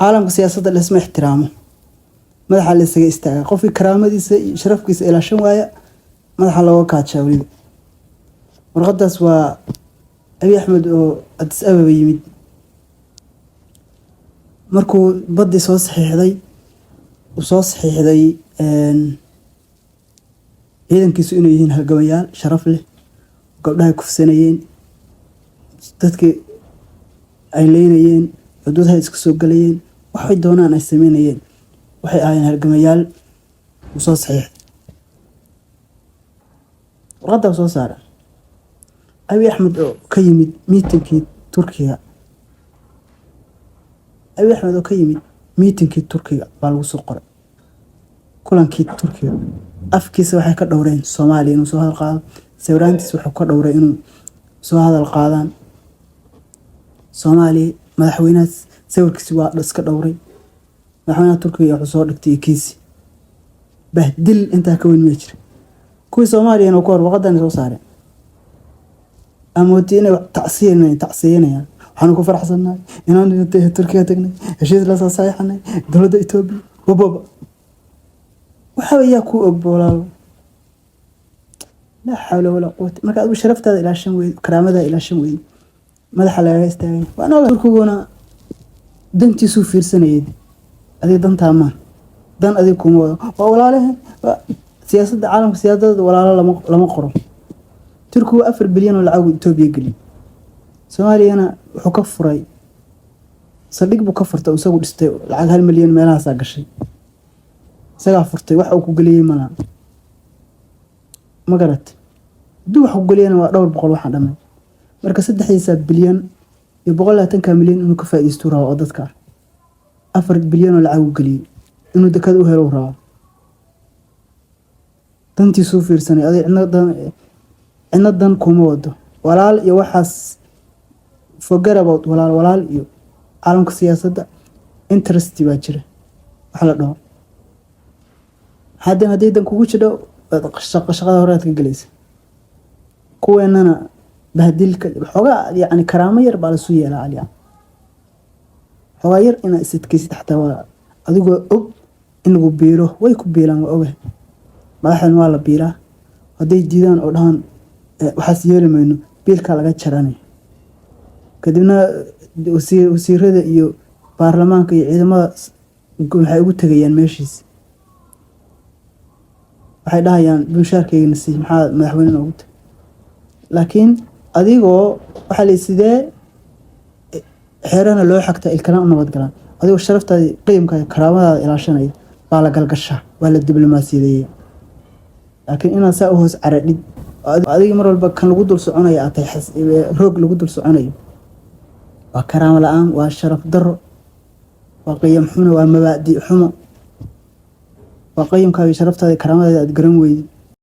Caalamka siyaasadda laisma ixtiraamo, madaxa la isaga istaaga. Qofkii karaamadiisa iyo sharafkiisa ilaashan waaya, madaxa looga kaajaa. Weliba warqadaas waa Abiy Axmed oo Addis Ababa yimid markuu baddii soo saxiixday, uu soo saxiixday ciidankiisu inay yihiin halgamayaal sharaf leh, gabdhahay kufsanayeen, dadkii ay leynayeen, xuduudaha iska soo galayeen, waxay doonaan ay sameynayeen, waxay ahaayeen halgamayaal. Uu soo saxiixday warqaddaa soo saara Abiy Axmed oo ka yimid meetingkii Turkiga. Abiy Axmed oo ka yimid meetingkii Turkiga baa lagu soo qoray, kulankii Turkiga. Afkiisa waxay ka dhowreen Soomaaliya inuu soo hadal qaado. Sawiraantiisa wuxuu ka dhowray inuu soo hadal qaadaan Soomaaliya. Madaxweynaha sawirkiisi waa iska dhowray. Madaxweynaha Turkiga wuxuu soo dhigtay kiisi. Bahdil intaa ka weyn ma jira? Kuwii Soomaaliyana ku hor warqadan soo saareen, amooti inay tacsiyanayaan: "Waxaanu ku faraxsannahay inaan Turkiga tagnay, heshiis la soo saxiixanay dowladda Etoobiya." Bababa waxaba yaa kuu og, walaalo? Laa xawla walaa quwata. Marka adigu sharaftaada ilaashan weyd, karaamadaada ilaashan weyd, madaxa lagaga istaagay. Waa Turkiguna dantiisuu fiirsanayay, adiga dantaa maa dan adiga kuma wado. Waa walaalahe. Siyaasadda caalamka, siyaasadda walaalo lama qoro. Turkigu 4 bilyan oo lacag Etoobiya geliyay. Soomaaliyana wuxuu ka furay saldhig buu ka furtay isagu dhistay. Lacag 1 milyan meelahaasaa gashay, isagaa furtay. Wax uu ku geliyey malaha, ma garat? Hadduu wax ku geliyana waa dhowr boqol waxaan dhamay. Marka saddexdiisa bilyan iyo 120-ka milyan inuu ka faa'iideystuu rabo oo dadka ah. 4 bilyan oo lacag u geliyey inuu dekad u helo rabaa. Dantiisuu fiirsanay. Adig cidna dan kuma wado. Walaal iyo waxaas, forget about walaal. Walaal iyo caalamka siyaasadda interest baa jira wax la dhaho. Haddan haddii dan kugu jidho, shaqada hore aad ka gelaysa. Kuweenana bahdilka xoogaa, yacni karaamo yar baa lasu yeelaa alyaa. Xoogaa yar inaad isadkeysid xataa waa adigoo og in lagu biilo. Way ku biilaan, waa ogahay. Madaxdan waa la biilaa. Hadday diidaan oo dhahaan waxaas yeeli mayno, biilkaa laga jaranay. Kadibna wasiirada iyo baarlamaanka iyo ciidamada waxay ugu tegayaan meeshiis. Waxay dhahayaan: "Mushaarkaygana sii, maxaa madaxweyne noogu tagay?" Laakiin adigoo waxaa la sidee xeerana loo xagtaa, ilkana u nabad galaan. Adigoo sharaftaadi, qiyamkaada, karaamadaada ilaashanaya baa la galgashaa, waa la diblomaasiyadeeya. Laakiin inaad saa u hoos caradhid, adiga mar walba kan lagu dul soconaya aad tahay, roog lagu dul soconayo, waa karaamo la-aan, waa sharaf daro, waa qiyam xumo, waa mabaadi xumo, waa qiyamkaaga, sharaftaada, karaamadaada aad garan weydid.